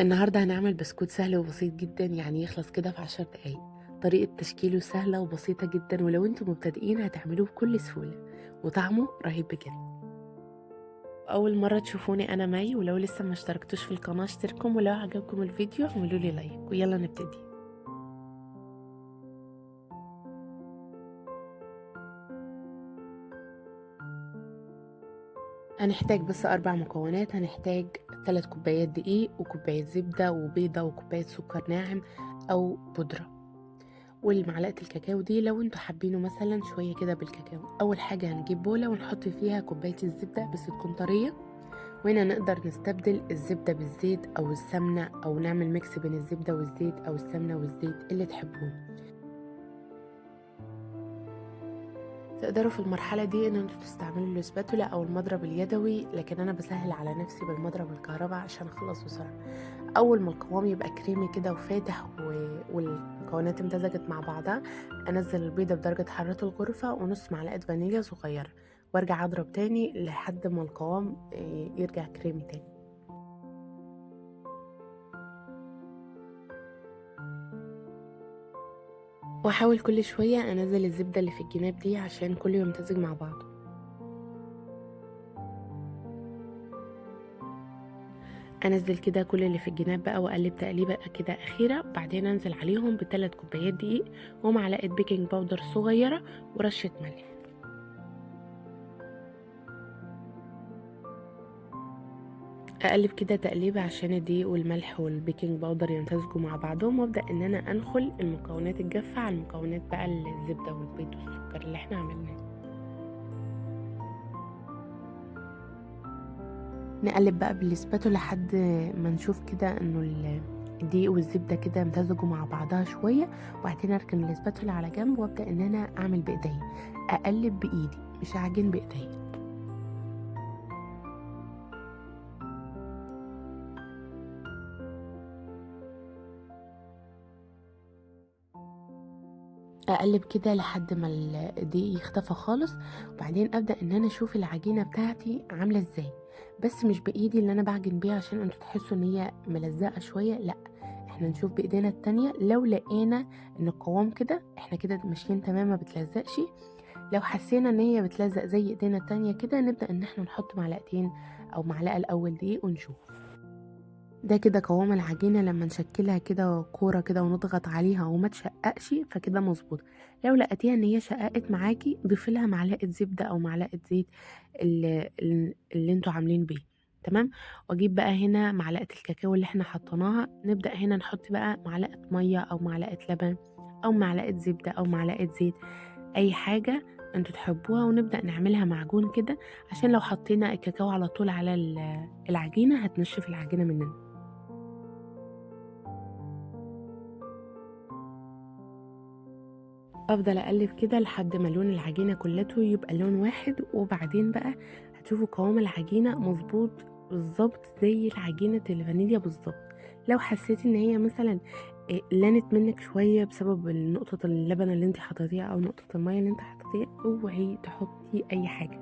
النهاردة هنعمل بسكوت سهل وبسيط جدا، يعني يخلص كده في 10 دقايق. طريقة تشكيله سهلة وبسيطة جدا، ولو انتم مبتدئين هتعملوه بكل سهولة، وطعمه رهيب بجد. أول مرة تشوفوني أنا مي، ولو لسه ما اشتركتوش في القناة اشتركوا، ولو عجبكم الفيديو اعملوا لي like، ويلا نبتدي. هنحتاج بس 4 مكونات. هنحتاج 3 كوبايات دقيق، وكوباية زبدة، وبيضة، وكوباية سكر ناعم أو بودرة، والمعلقة الكاكاو دي لو انتوا حابينه مثلا شوية كده بالكاكاو. أول حاجة هنجيب بولة ونحط فيها كوباية الزبدة بس تكون طرية، وهنا نقدر نستبدل الزبدة بالزيت أو السمنة، أو نعمل mix بين الزبدة والزيت أو السمنة والزيت اللي تحبوه. تقدروا في المرحلة دي ان انتوا تستعملوا ال spatula او المضرب اليدوي، لكن انا بسهل على نفسي بالمضرب الكهرباء عشان اخلص بسرعة. اول ما القوام يبقى كريمي كده وفاتح والمكونات امتزجت مع بعضها، انزل البيضة بدرجة حرارة الغرفة ونص معلقة فانيليا صغيرة، وارجع اضرب تاني لحد ما القوام يرجع كريمي تاني. واحاول كل شوية انزل الزبدة اللي في الجناب دي عشان كله يمتزج مع بعضه. انزل كده كل اللي في الجناب بقى واقلب تقليبة كده اخيرة، بعدين انزل عليهم ب3 كوبايات دقيق ومعلقة baking powder صغيرة ورشة ملح. اقلب كده تقليبة عشان الدقيق والملح وال baking powder يمتزجوا مع بعضهم، وابدا ان انا انخل المكونات الجافة على المكونات بقى الزبدة والبيض والسكر اللي احنا عملناه. نقلب بقى بال spatula لحد ما نشوف كده انه الدقيق والزبدة كده امتزجوا مع بعضها شوية، وبعدين اركن ال spatula على جنب وابدا ان انا اعمل بايديا، اقلب بايدي مش اعجن بايديا. اقلب كده لحد ما الدقيق يختفى خالص، وبعدين ابدا ان انا اشوف العجينة بتاعتي عامله ازاي، بس مش بايدي اللي انا بعجن بيها عشان انتوا تحسوا ان هي ملزقه شوية، لا احنا نشوف بايدينا التانية. لو لقينا ان القوام كده احنا كده ماشيين تمام ما بتلزقش. لو حسينا ان هي بتلزق زي ايدينا التانية كده، نبدا ان احنا نحط معلقتين او معلقه الاول دقيق ونشوف. ده كده قوام العجينة لما نشكلها كده كورة كده ونضغط عليها وما تشققش فكده مظبوط. لو لقيتيها ان هي شققت معاكي ضيفي لها معلقة زبدة او معلقة زيت اللي انتوا عاملين بيه، تمام. واجيب بقى هنا معلقة الكاكاو اللي احنا حطيناها، نبدأ هنا نحط بقى معلقة مية او معلقة لبن او معلقة زبدة او معلقة زيت، اي حاجة انتوا تحبوها، ونبدأ نعملها معجون كده عشان لو حطينا الكاكاو على طول على العجينة هتنشف العجينة مننا. افضل اقلب كده لحد ما لون العجينة كلته يبقى لون واحد، وبعدين بقى هتشوفوا قوام العجينة مظبوط بالظبط زي العجينة الفانيليا بالظبط. لو حسيتي ان هي مثلا لانت منك شوية بسبب نقطة اللبن اللي انت حطيتيها او نقطة المية اللي انت حطيتيها، اوعي تحطي اي حاجة،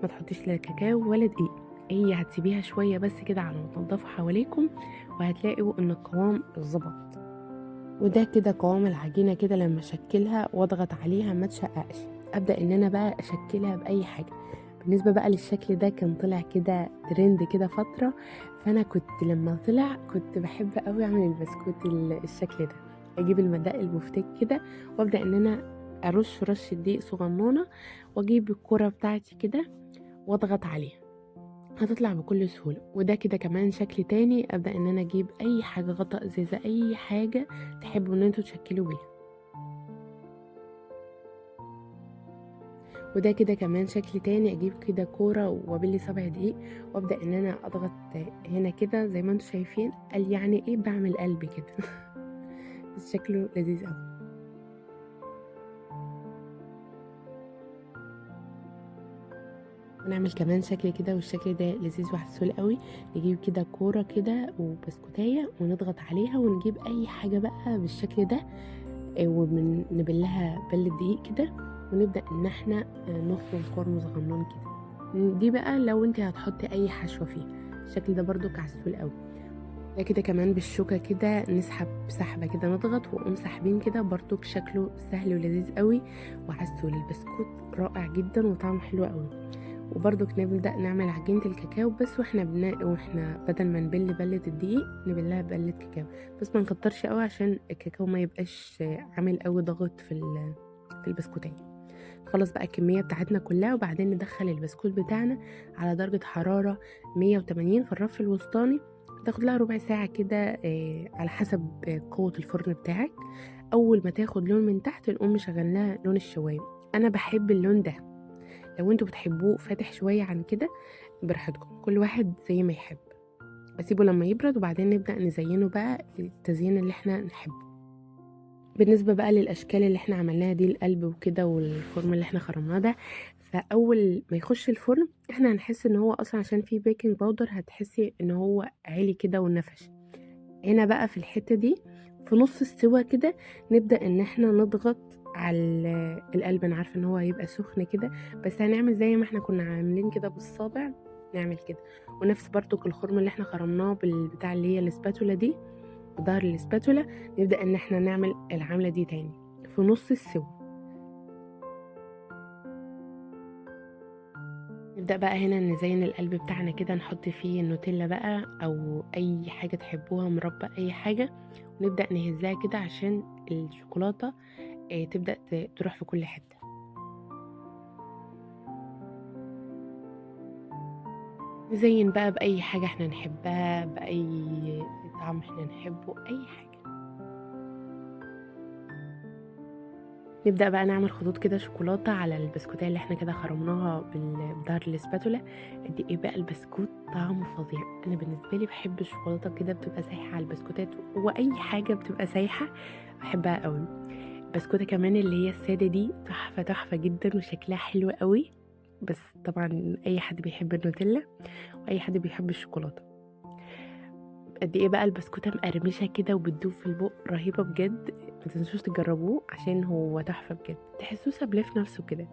ما تحطيش لا كاكاو ولا دقيق، هي هتسيبيها شوية بس كده على ما تنضفوا حواليكم، وهتلاقوا ان القوام ظبط. وده كده قوام العجينة كده لما اشكلها واضغط عليها ما تشققش. ابدا ان انا بقى اشكلها باي حاجة. بالنسبة بقى للشكل ده كان طلع كده ترند كده فترة، فانا كنت لما طلع كنت بحب قوي اعمل البسكوت الشكل ده. اجيب المدق البفتيك كده وابدا ان انا ارش رشه دقيق صغنونه، واجيب الكره بتاعتي كده واضغط عليها، هتطلع بكل سهولة. وده كده كمان شكل تاني، ابدأ ان انا اجيب اي حاجة، غطاء ازازة، اي حاجة تحبوا ان انتوا تشكلوا بيها. وده كده كمان شكل تاني، اجيب كده كورة وابلي 7 دقيق وابدأ ان انا اضغط هنا كده زي ما انتوا شايفين. قال يعني ايه بعمل قلب كده شكله لذيذ قوي. ونعمل كمان شكل كده، والشكل ده لذيذ وعسول قوي. نجيب كده كورة كده وبسكوتايه ونضغط عليها، ونجيب اي حاجة بقى بالشكل ده ونبلها بل دقيق كده، ونبدا ان احنا نخرم خرم صغنون كده. دي بقى لو انت هتحطي اي حشوه فيه. الشكل ده برضو عسول قوي. ده كده كمان بالشوكة كده نسحب سحبة كده، نضغط ونقوم ساحبين كده، برضو شكله سهل ولذيذ قوي وعسول. البسكوت رائع جدا وطعمه حلو قوي. وبرضو نبدأ نعمل عجينة الكاكاو، بس واحنا بدل ما نبل بلة الدقيق نبلها بلة كاكاو، بس ما نكترش قوي عشان الكاكاو ما يبقاش عامل قوي ضغط في البسكوتين. خلص بقى الكمية بتاعتنا كلها، وبعدين ندخل البسكوت بتاعنا على درجة حرارة 180 في الرف الوسطاني. تاخد لها ربع ساعة كده، على حسب قوة الفرن بتاعك. أول ما تاخد لون من تحت نقوم مشغلناها لون الشواية. أنا بحب اللون ده، لو انتوا بتحبوه فاتح شوية عن كده براحتكم، كل واحد زي ما يحب. بسيبه لما يبرد وبعدين نبدأ نزينه بقى التزيين اللي احنا نحبه. بالنسبة بقى للأشكال اللي احنا عملناها دي، القلب وكده والفرن اللي احنا خرمناه ده، فأول ما يخش الفرن احنا هنحس ان هو اصلا عشان فيه baking powder هتحسي ان هو عالي كده ونفش. هنا بقى في الحتة دي في نص السوا كده نبدأ ان احنا نضغط على القلب. انا عارفة ان هو هيبقى سخن كده، بس هنعمل زي ما احنا كنا عاملين كده بالصابع، نعمل كده. ونفس برضو الخرم اللي احنا خرمناه بالبتاع اللي هي الاسباتولا دي، بظهر الاسباتولا، نبدأ ان احنا نعمل العملة دي تاني في نص السوا. نبدأ بقى هنا نزين القلب بتاعنا كده، نحط فيه النوتيلا بقى او اي حاجة تحبوها، مربى اي حاجة، ونبدأ نهزها كده عشان الشوكولاتة تبدأ تروح في كل حتة. نزين بقى بأي حاجة احنا نحبها، بأي طعم احنا نحبه، أي حاجة. نبدأ بقى نعمل خطوط كده شوكولاتة على البسكوتة اللي احنا كده خرمناها بظهر الاسباتولا. قد ايه بقى البسكوت طعمه فظيع. انا بالنسبة لي بحب الشوكولاتة كده بتبقى سايحة على البسكوتات، واي حاجة بتبقى سايحة بحبها قوي. البسكوتة كمان اللي هي السادة دي تحفة تحفة جدا وشكلها حلو قوي. بس طبعا اي حد بيحب النوتيلا واي حد بيحب الشوكولاتة. قد ايه بقى البسكوتة مقرمشة كده وبتدوب في البق، رهيبة بجد. ما تنسوش تجربوه عشان هو تحفة بجد، تحسوه سابليه في نفسه كده.